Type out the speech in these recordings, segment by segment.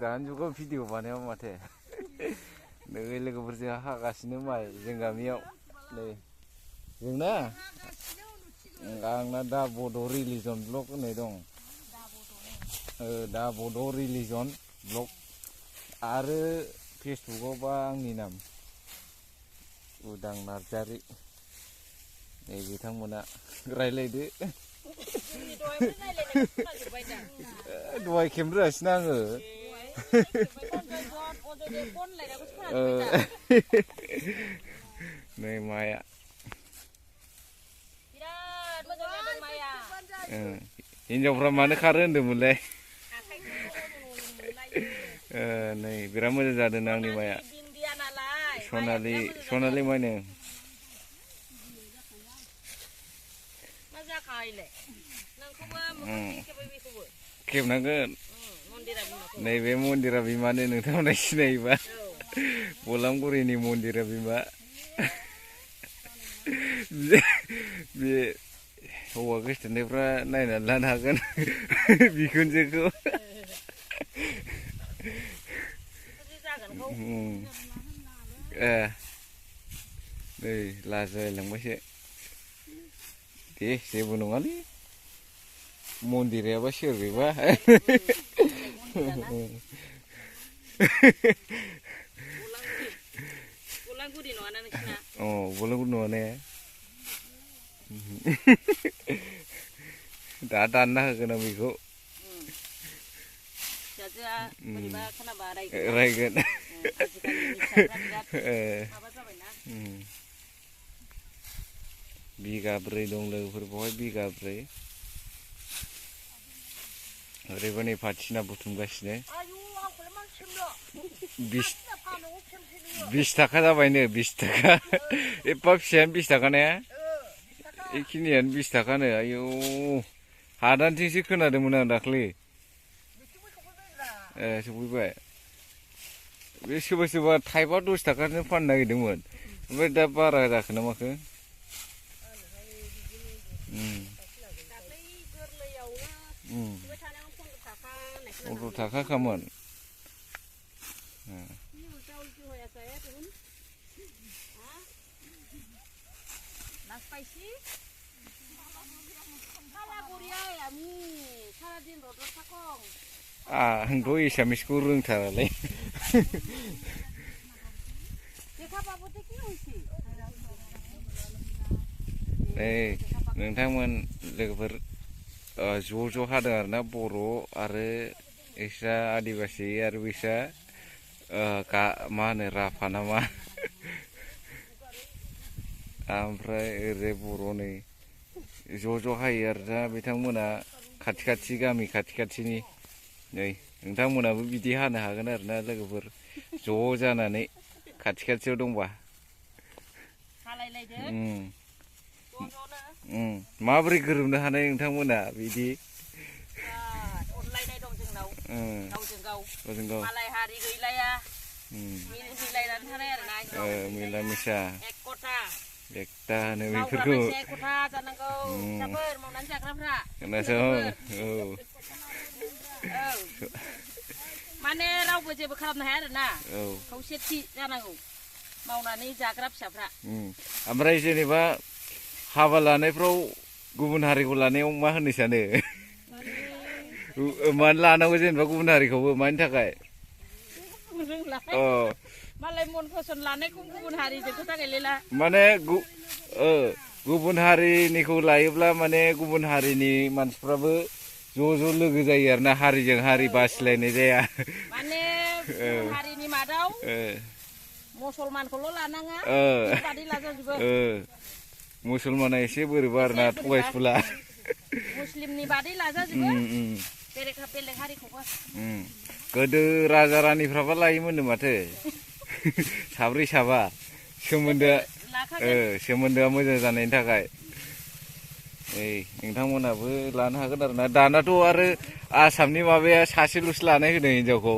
दानि जुगाव भिडिअ बानायाबा माथो नोङो लोगोफोरजों हागासिनो माइ जों गामियाव नै जोंना आंना दा बड' रिलिजन ब्लग होननाय दं दा बड' रिलिजन ब्लग आरो फेसबुकआवबा आंनि नाम उदां नार्जारि नै बिथांमोना रायलायदो दहाय खेमरोआसैना आङो नै माया हिनजावफ्रा मानो खारो होनदोंमोनलाय नै बिराद मोजां जादों आंनि माया सनालि माइनो खेबनांगोन नैबे मन्दिरा बिमानो नोंथांमोना सिनायोबा बलामगुरिनि मन्दिरा बिमा बे हौवा गोसथोनायफ्रा नायनानै लानो हागोन बिखुनजोखौ नै लाजालायलांबायसो दे जेबो नङालै मन्दिराबा सोर बेबा बलामगुरि नङा ने दा दानना होगोन आं बेखौ रायगोन बिगाब्रै दं लोगोफोर बेवहाय बिगाब्रै ओरैबो नै फाथिना बुथुमगासिनो 20 थाखा जाबायनो 20 थाखा एफा फिसायानो 20 थाखा ने बेखिनियानो 20 थाखानो आयौ हादानथिंसो खोनादोंमोन आं दाख्लै सफैबाय बे सोरबा सोरबा थाइबा 10 थाखानो फाननो नागिरदोंमोन ओमफ्राय दा बारा जाखो ना माखो फन्द्र थाखा खामोन आंथ' एसामिसखौ रोंथारालै नै नोंथांमोन लोगोफोर ज' हादों आरोना बर' आरो एक्सट्रा आदिबासि आरो बिसा मा होनो राभा नामा ओमफ्राय ओरै बर' नै ज' हायो आरोना बिथांमोना खाथि गामि खाथिनि नै नोंथांमोनाबो बिदि हानो हागोन आरोना लोगोफोर ज' जानानै खाथियाव दंबा माबोरै गोरोबनो हानाय नोंथांमोना बिदि अनलायनाय दं जोंनाव गावजों गाव मालाय हारि गैलाया मिलायनानै थानाय आरोना मिला मिसा एकता होनो बेफोरखौ एकता जानांगौ फिसाफोर मावनानै जाग्राफ्रा माने रावबो जेबो खालामनो हाया आरोना खौसेथि जानांगौ मावनानै जाग्रा फिसाफ्रा ओमफ्राय जेनेबा हाबा लानायफ्राव गुबुन हारिखौ लानायाव मा होननो सानो मानो लानांगौ जेनेबा गुबुन हारिखौबो मानि थाखाय मालाय मन फसन लानायखौ गुबुन हारिजों खोथा गैलायला माने गुबुन हारिनिखौ लायोब्ला माने गुबुन हारिनि मानसिफ्राबो ज' लोगो जायो आरोना हारिजों हारि बासिलायनाय जाया माने हारिनि मादाव मुसलमानखौल' लानाङा बादै लाजाजोबो मुसलमाना एसे बोरैबा आरोना थगायसुला मुस्लिमनि बादै लाजाजोबो बेलेग हारिखौबो गोदो राजा रानिफ्राबा लायोमोननो माथो साब्रै साबा सोमोन्दोआ मोजां जानायनि थाखाय नोंथांमोनाबो लानो हागोन आरोना दानाथ' आरो आसामनि माबाया सासेल'सो लानाय होदों हिनजावखौ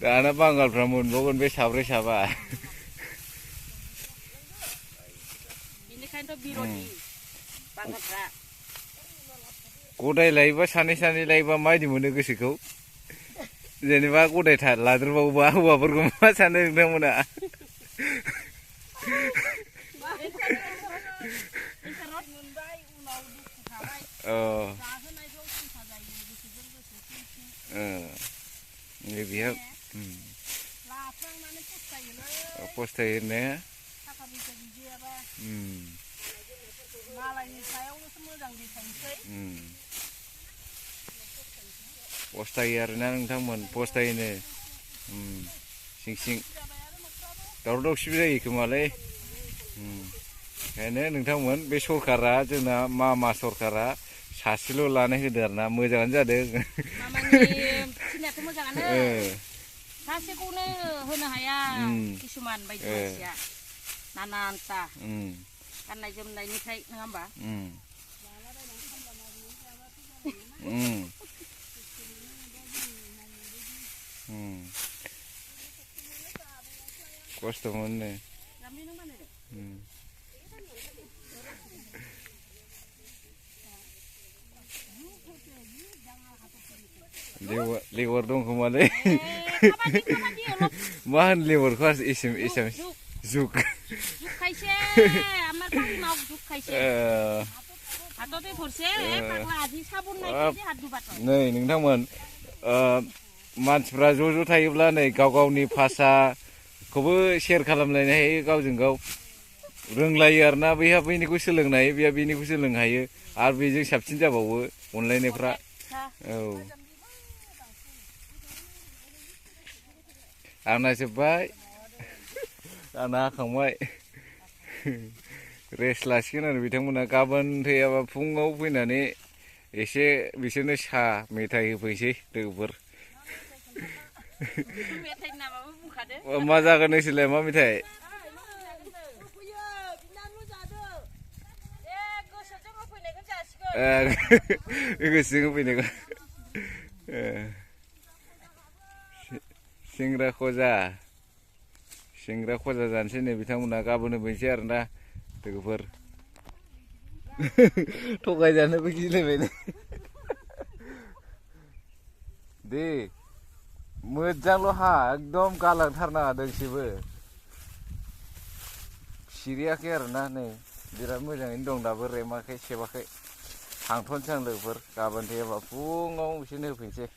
दाना बांगालफ्रा मोनबावगोन बे साब्रै साबा बेनिखायनोथ' बिर'दि बांगालफ्रा गदाय लायोबा सानै सानै लायोबा माबायदि मोनो गोसोखौ जेनेबा गदाय लादेरबावोबा हौवाफोरखौ मा सानो नोंथांमोना बेहा फस्थायो ने फस्थायो आरोना नोंथांमोन फस्थायोनो सिं सिं दावराव दावसिबो जायो खोमालै ओंखायनो नोंथांमोन बे सरखारा जोंना मा सरखारा सासेल' लानाय होदो आरोना मोजाङानो जादों थिनायाथ' मोजाङानो सासेखौनो होनो हाया किसुमान बायदि मानसिया नानानथा गाननाय जोमनायनिफ्राय नङा होमबा खस्थ' मोनो लेवार दं खोमालै मा होनो लेवारखौ एसामिस जुग नै नोंथांमोन मानसिफ्रा ज' ज' थायोब्ला नै गाव गावनि भाषाखौबो सेयार खालामलायनो हायो गावजों गाव रोंलायो आरोना बैहा बैनिखौ सोलोंनो हायो बेहा बैनिखौ सोलोंनो हायो आरो बेजों साबसिन जाबावो अनलायनायफ्रा औ आंना जोब्बाय आंना हाखांबाय रेस्ट लासिगोन आरो बिथांमोना गाबोन थैयाबा फुङाव फैनानै एसे बिसोरनो साहा मेथाइ होफैसै लोगोफोर मा जागोन नोंसोरलाय मा मेथाइ गोसोजों होफैनायखौ सिंग्रा खजा जानोसै नै बिथांमोना गाबोन होफैनोसै आरोना लोगोफोर थगायजानोबो गिलायबाय दे मोजांल' हा एकदम गालांथारनाङा दोंसेबो सिरियाखै आरोना नै बिराद मोजाङैनो दं दाबो रेमाखै सेबाखै थांथ'नोसै आं लोगोफोर गाबोन फैयाबा फुङाव बिसोरनो होफैनोसै